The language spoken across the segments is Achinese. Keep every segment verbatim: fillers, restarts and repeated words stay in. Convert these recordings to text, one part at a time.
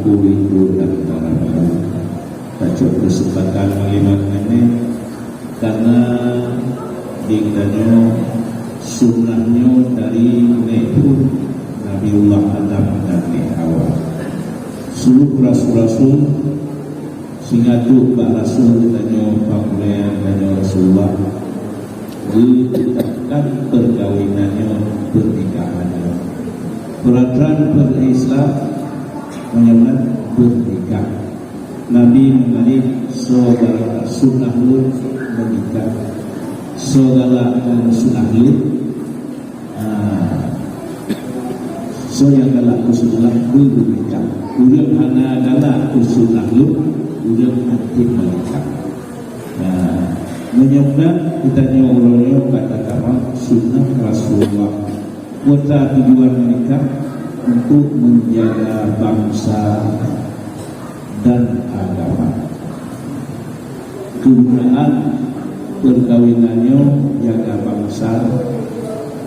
Kuliku dan para baru. Tacok keuseumpatan meulimat nyoe, karena di tanyoe sunnah nyoe dari nenek pun Nabiullah Adam dan Nenek Hawa. Seluruh rasul-rasul singatuk bak rasul tanyoe, pangulèe tanyoe Rasulullah, geutetapkan perkawinan nyoe, pernikahan nyoe. Peraturan per-Islam meunyoe bernikah. Nabi meukalif, "Soe galak sunnah lôn meunikah, soe galak sunnah lôn, ah, soe nyang galak sunnah lôn meunikah. Ureueng hana galak sunnah lôn, ureueng até meunikah." Nah, meunyoe na geutanyoe uroe nyoe ka tatamong sunnah Rasulullah. Kuasa tujuan menikah untuk menjaga bangsa dan agama. Kegunaan perkawinan nyoe jaga bangsa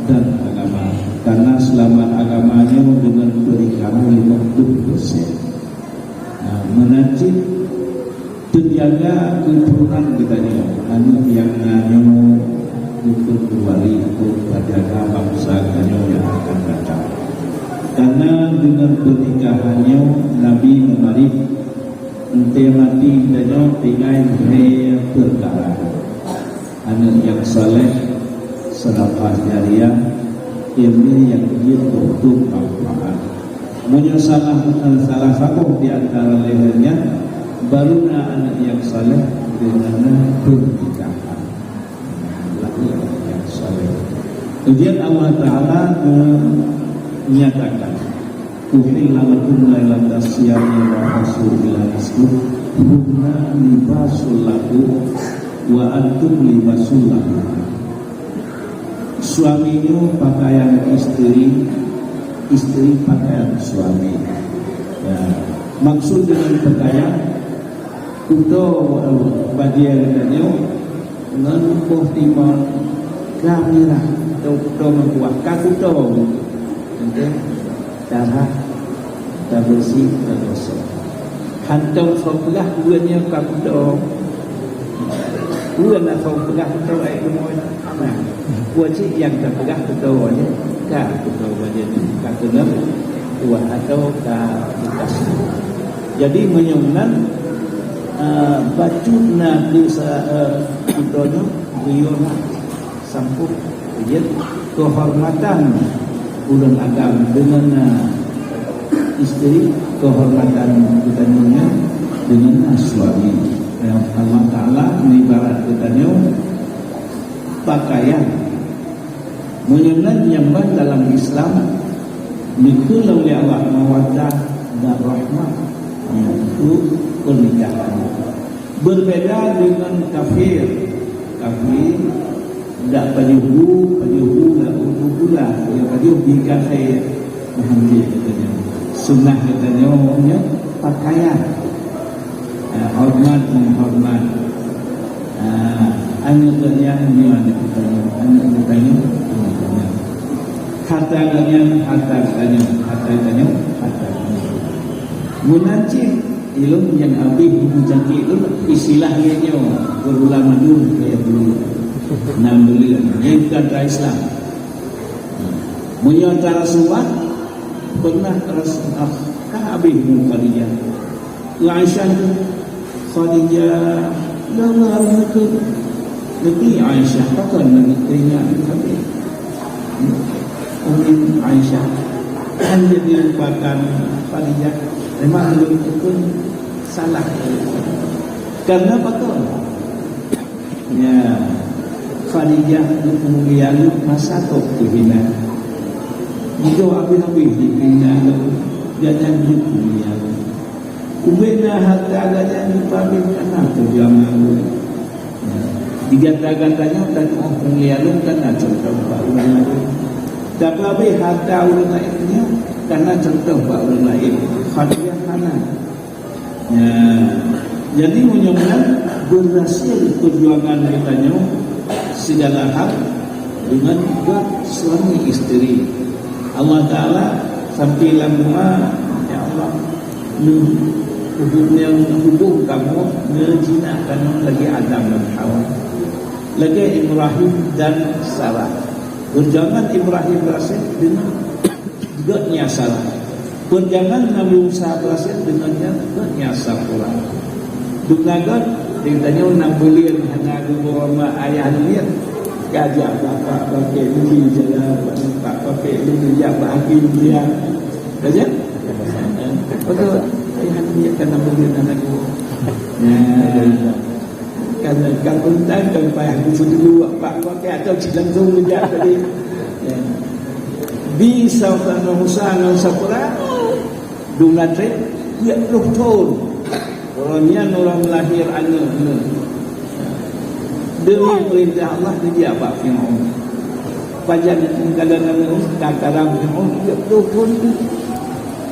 dan agama. Karena selamat agama nyoe dengan pernikahan lima puluh persen. Nah, meunan cit teujaga keuturonan geutanyoe, aneuk nyang na nyoe, geupeukeuluwari, untuk tajaga bansa geutanyoe nyang akan datang. Karena deungon peunikahan nyoe, Nabi meumarit, enteuk maté geutanyoe tinggai lhèe peukara. Aneuk nyang saleh, sedekah jariah, ilmu nyang jeuet untuk manfaat. Meunyoe salah, salah saboh di antara lhèe nyan, baru na aneuk nyang saleh deungon na peunikahan. Lagèe aneuk nyang saleh. Kemudian Allah Taala menyatakan, "Uhilla lakum lailatas siyami rafasu ila nisaikum, hunna libasul lakum wa antum libasul lahunna." Suami nyoe pakaian isteri, isteri pakaian suami. Ya. Maksud dengan pakaian, kuto, eh, bajèe geutanyoe ngon boh timon ka mirah, atau kuto meukuah, ka kuto. Entah. Cara tabeusi dosa. Hantom soe peugah ureueng nyan ka kuto. Ureueng na soe peugah kuto ai keunoe. Nah, buat cit nyang tapeugah kuto nyan ka kuto badan ka keuneuk kuah atau ka bekas. Jadi meunyoe nan, eh, bacut na keu sa-, eh, kuto nyoe, beliau na Sampôh, jeuet keuhormatan ulôn agam deungon, eh, isteri, keuhormatan geutanyoe nyan deungon, eh, suami. Ya, Allah Taala meuibarat geutanyoe pakaian. Meunyoe nan nyang ban dalam Islam, dikeue lom lé Allah mawaddah dan rahmah, yaitu pernikahan. Berbeda dengan kafir. Kafir dak pajoh bu, pajoh bu dak bu pula. Ya, pajoh bi kafir. Nah, dia katanya. Sunnah katanya umumnya pakaian. Ah, hormat menghormat. Ah, aneuk katanya, ini aneuk katanya, aneuk katanya, aneuk katanya. Harta katanya, harta katanya, harta katanya, harta katanya. Meunan cit Ilôn nyang habéh buku cangkék tu, istilah lé nyoe, berulang mandum keu dulu. Enam buleuen, nyan bukan ka Islam. Meunyoe ka Rasulullah, pernah Rasulullah ka habéh buku Khadijah. Keu Aisyah tu, Khadijah, ya Allah, Nabi Aisyah, pakon lagèe teuingat keu kami. Ummi Aisyah, hana dilupakan Khadijah. Memang lôn pun salah. Karena pakon? Ya, Khadijah mulia lom masa tok peuhina. Jika habéh-habéh dipeuhina lom, gobnyan mulia lom. Ubé na harta gata nibak beh kana peujuangan ulôn. Ya. Di gata-gata nyoe tatu'oh peumulia lôn kana cuntoh bak ureueng laén. Tapi abéh harta ureueng laén nyoe kana cuntoh bak ureueng laén. Khadijah hana. Ya. Jadi meunyoe meunan, berhasil peujuangan geutanyoe segala hal deungon bak suami isteri. Allah Taala sampai lam doa, "Ya Allah, Nyoe, hubungan, hubung kamoe neujinak keunoe lagée Adam ngon Hawa, lagée Ibrahim dan Sarah. Peujuangan Ibrahim berhasil deungon geuh nyan Sarah. Peujuangan Nabi Musa berhasil deungon geuh nyan Safura. Dum na geuh, di tanyoe nam buleuen hana geupeuroma ayah nyan. Ka jak bak pak pakai beli jalan, bak pak pakai beli jak bak hakim dia. Ka jak? Betul. Ayah nyan ka nam buleuen hana geuh. Ya. Kan, kan untang kan payah geuseudulu wak pak pakai atau cit langsung geujak tadi. Ya. Di Safura, Musa ngon Safura, dum na treb, tiep ploh thon. Uroe nyan uroe meulahé aneuëk-aneuëk. Deungon peurintah Allah geujak bak Firaun. Pajan tinggalan aneuëk, ka karam Firaun tiep ploh thon tu.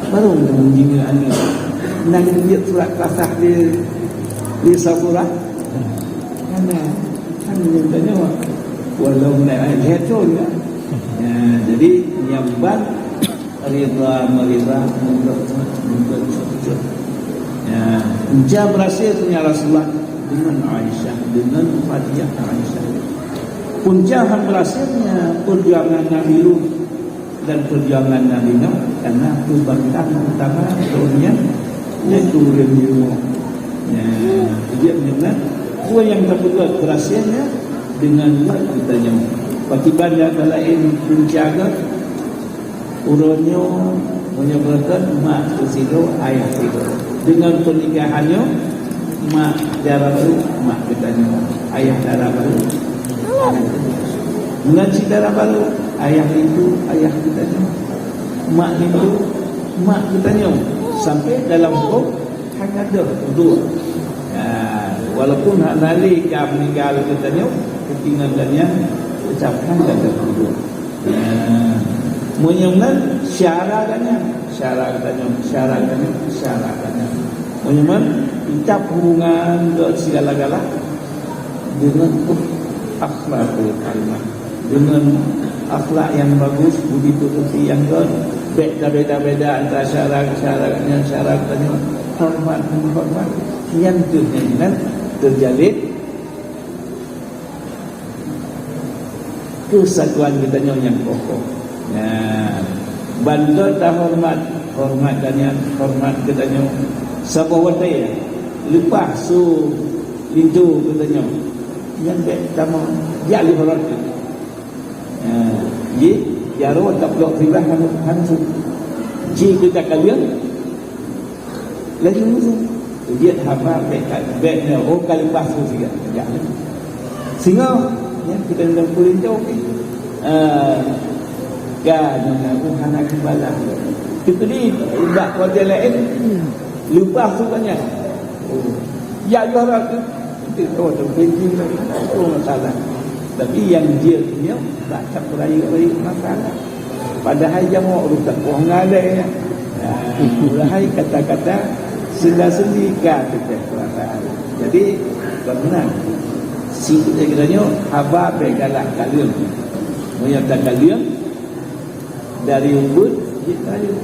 Barô meunyoe aneuëk. Na geujak surat kuasa lé, lé Safura. Hana, hana nyang tanyoe. Walau naik ayat jatuh ya. Ya, jadi nyambat rida merida, mudah, mudah, mudah. Ya, punca berhasil punya Rasulullah dengan Aisyah, dengan Khadijah Aisyah. Punca han berhasilnya perjuangan Nabi Lut dan perjuangan Nabi Nuh karena pembangkang utama dunia, yaitu ureuëng Yahudi. Ya, jadi dengan apa yang terbuat berhasilnya dengan buat kita nyawa. Pakiban yang lain punca ke Uroe nyoe meunyoe beureukat mak sidroe, ayah sidroe. Deungon peunikahan nyoe, mak dara barô, mak geutanyoe, ayah dara barô. Ngon cit dara barô, ayah linto, ayah geutanyoe. Mak linto, mak geutanyoe. Sampai dalam huköm hana deuh uduk. Ya, walaupun hana lé ka meuninggai geutanyoe, keutinggalan nyan ucapkan hana deuh uduk. Ya. Meunyoe meunan, syara geutanyoe, syara geutanyoe, syara geutanyoe, syara geutanyoe. Meunyoe meunan, itab hubungan geuh sigala-gala deungon akhlakul karimah. Deungon akhlak nyang bagus, budi peukeuti nyang gét, bék tabeda-beda antara syara, syara nyan, syara geutanyoe, hormat menghormat, nyan keuh nyang nan teujalin keusatuan geutanyoe nyang kokoh. Nyan, ban gét tahormat, hormat geutanyoe, hormat geutanyoe. Saboh watée leupah su linto geutanyoe, nyan bék tamong, jak lheueh rot. Ha, jih, jaroe taplok siblah hana, hana su. Ci geutakalieng, laju musuh. Ujiet haba bék ka, bék nyoe, oh, ka leupah su siga. Jak. Singoh, ya, kita dalam kulinto. Ah, ka nyoe, oh, hana geubalah. Keuturi bak kuarter laén, leupah su ka nyan. Oh, ya, ya, Itu tu, tu penting tu. Itu masalah. Tapi nyang jeuet nyoe bak rayeuk-rayeuk masalah. Padahai jamoe ureueng takoh ngalai. Padahai kata-kata sila-sili ka teupeue perasaan. Jadi, bagaimana? Si kita nyoe haba bék galak kaleueng. Meunyoe takaleueng, dari ubeut jeuet rayeuk.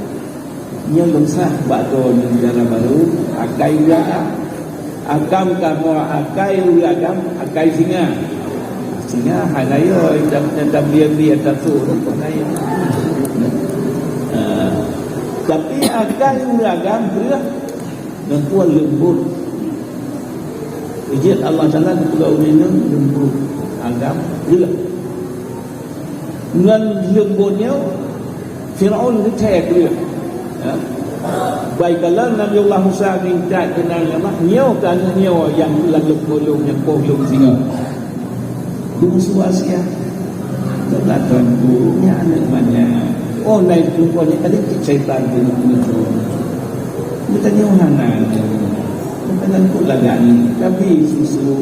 Nyoe lôn sah bak droeneuh dara barô, akai ureueng agam. Agam kamoe akai ureueng agam, akai singa. Singa hana yo, nyang tablia-blia tatuh rupa laén. Ha. Tapi akai ureueng agam breueh, ngon tuan leumbot. Jeuet Allah Taala geupeugah ureueng nyan leumbot, agam breueh. Ngon leumbot nyoe, Firaun geuthée kreueh. Ya. Baikala Nabiullah Musa minta keunan Allah, nyoe ka nyoe nyang lam leumbot lôn, nyang poh lôn singoh. Dum suwa sia. Teuka tuanku, nyan aneuk manyak. Oh, nai tuan nyan kali cit syaitan tu. Geutanyoe hana. Geutanyoe lagak ni, tapi susu.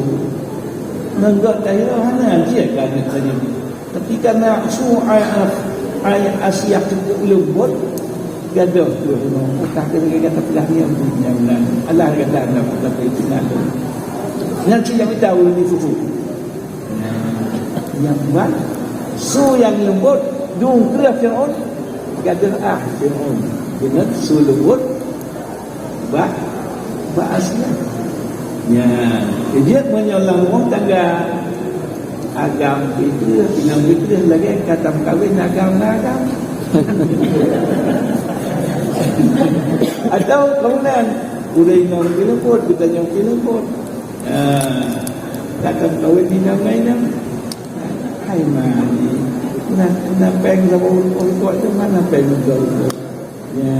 Ngon gét tayoe hana jeuet ka geutanyoe. Tapi karena su ai, ai Asia cukup leumbot, gadoh tu, utah ke lagi kata pelah ni, yang bukan. Allah kata, "Anda pun kata itu ngaku." Nyan cit nyang mita ulun di susu. Nah, nyang buat, su nyang leumbot, dum kreueh Firaun, gadoh ah Firaun. Deungon su leumbot, Bak, bak Asia. Nyan, jeuet meunyoe lam rumoh tangga, agam pih kreueh, inong pih kreueh lagèe ka tameukawen agam ngon agam. Atau bangunan, ureueng inong pih leumbot, geutanyoe pih leumbot. Ah, ka tameukawen inong ngon inong. Hai mani, na, na péng saboh rumoh tu, mana péng saboh rumoh? Ya.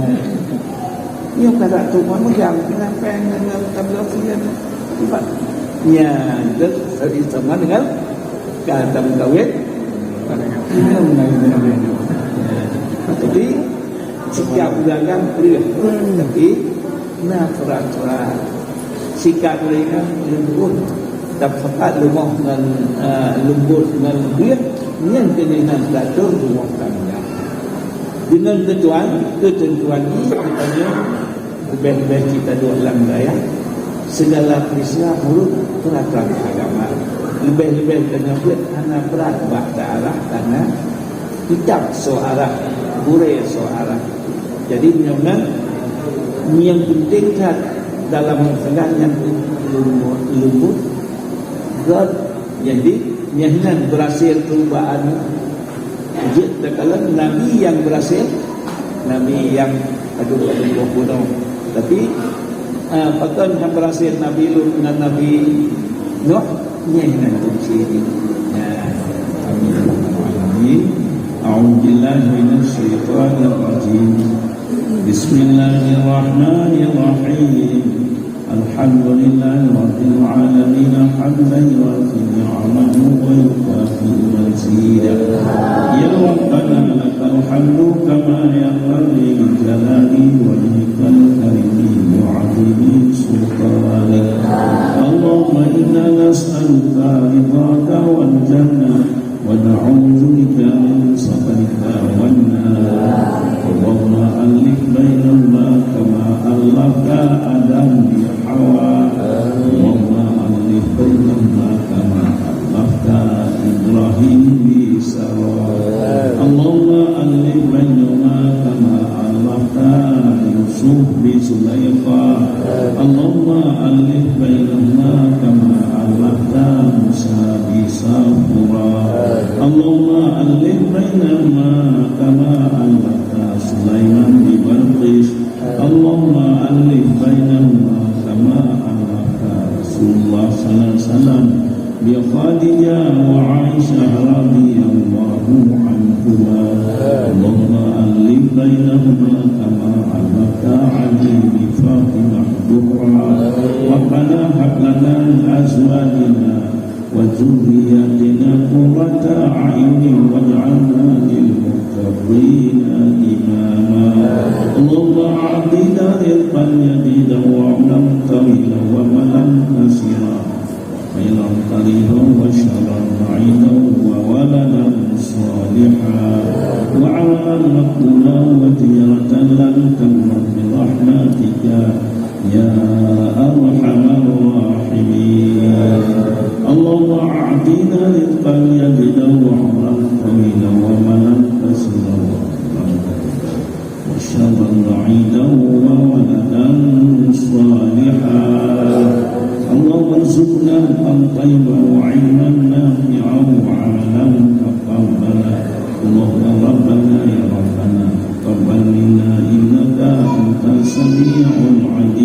Nyoe ka that tu memegang, kenapa yang dengan tabloh sian? Sebab, ya, itu tadi sama dengan kata mengkawin. Jadi, sikap dagang boleh. Tapi, na peraturan. Sikap ringan lembut, tapeugah lemah ngon, eh, lembut ngon lembut, nyan keuneuk na teuatur rumoh tangga. Deungon keutuan, keutentuan jih, geutanyoe leubeh-leubeh kita duek lam dayah, segala peristiwa meunurot peraturan agama. Leubeh-leubeh tanyoe peuet hana brat bak daerah, karena kitab soe arah, gurée soe arah. Jadi, nyoe nan nyang penting that dalam masalah nyan leumbot, leumbot, God. Jadi, nyan nan berhasil perubahan. Jeuet takalon nabi nyang berhasil, nabi nyang aduh, aduh, boh gunong. Tapi, ah, pakon nyang berhasil Nabi Lut ngon Nabi Nuh, nyan nan kunci jih. Ya. Amin. Amin. A'udzubillahi minasyaitonirrajim. Bismillahirrahmanirrahim. Alhamdulillahirabbil alamin, hamdan yuwafi ni'amahu wa yukafi'u mazidah. Ya Rabbana, lakal hamdu kama yanbaghi li jalali wajhikal karimi wa 'azimi sultanik. Allahumma inna nas'aluka ridhaka wal jannah ونعوذ بك من سخطك والنار. اللهم ألف بينهما كما ألفت آدم بحواء. اللهم ألف بينهما كما ألفت إبراهيم بسارة. اللهم ألف بينهما كما ألفت يوسف بزليخا. اللهم ألف بينهما كما ألفت موسى بصفورة. اللهم ألف بينهما كما ألفت سليمان ببلقيس. اللهم ألف بينهما كما ألفت رسول الله صلى الله عليه وسلم بخديجة وعائشة رضي الله عنهما. اللهم ألف بينهما كما ألفت علي بفاطمة الزهراء. ربنا هب لنا من أزواجنا وذرياتنا قرة أعين واجعلنا للمتقين إماما. اللهم أعطنا رزقا جديدا وعمرا طويلا ومالا كثيرا. خيرا قريبا وشرا بعيدا وولدا صالحا وعملا مقبولا وتجارة لن تبور برحمتك يا أرحم الراحمين. اللهم أعطنا رزقا جديدا وعمرا طويلا ومالا كثيرا وشرا بعيدا وولدا صالحا. اللهم ارزقنا رزقا طيبا وعلما نافعا وعملا متقبلا. اللهم ربنا يا ربنا تقبل منا إنك أنت السميع العليم.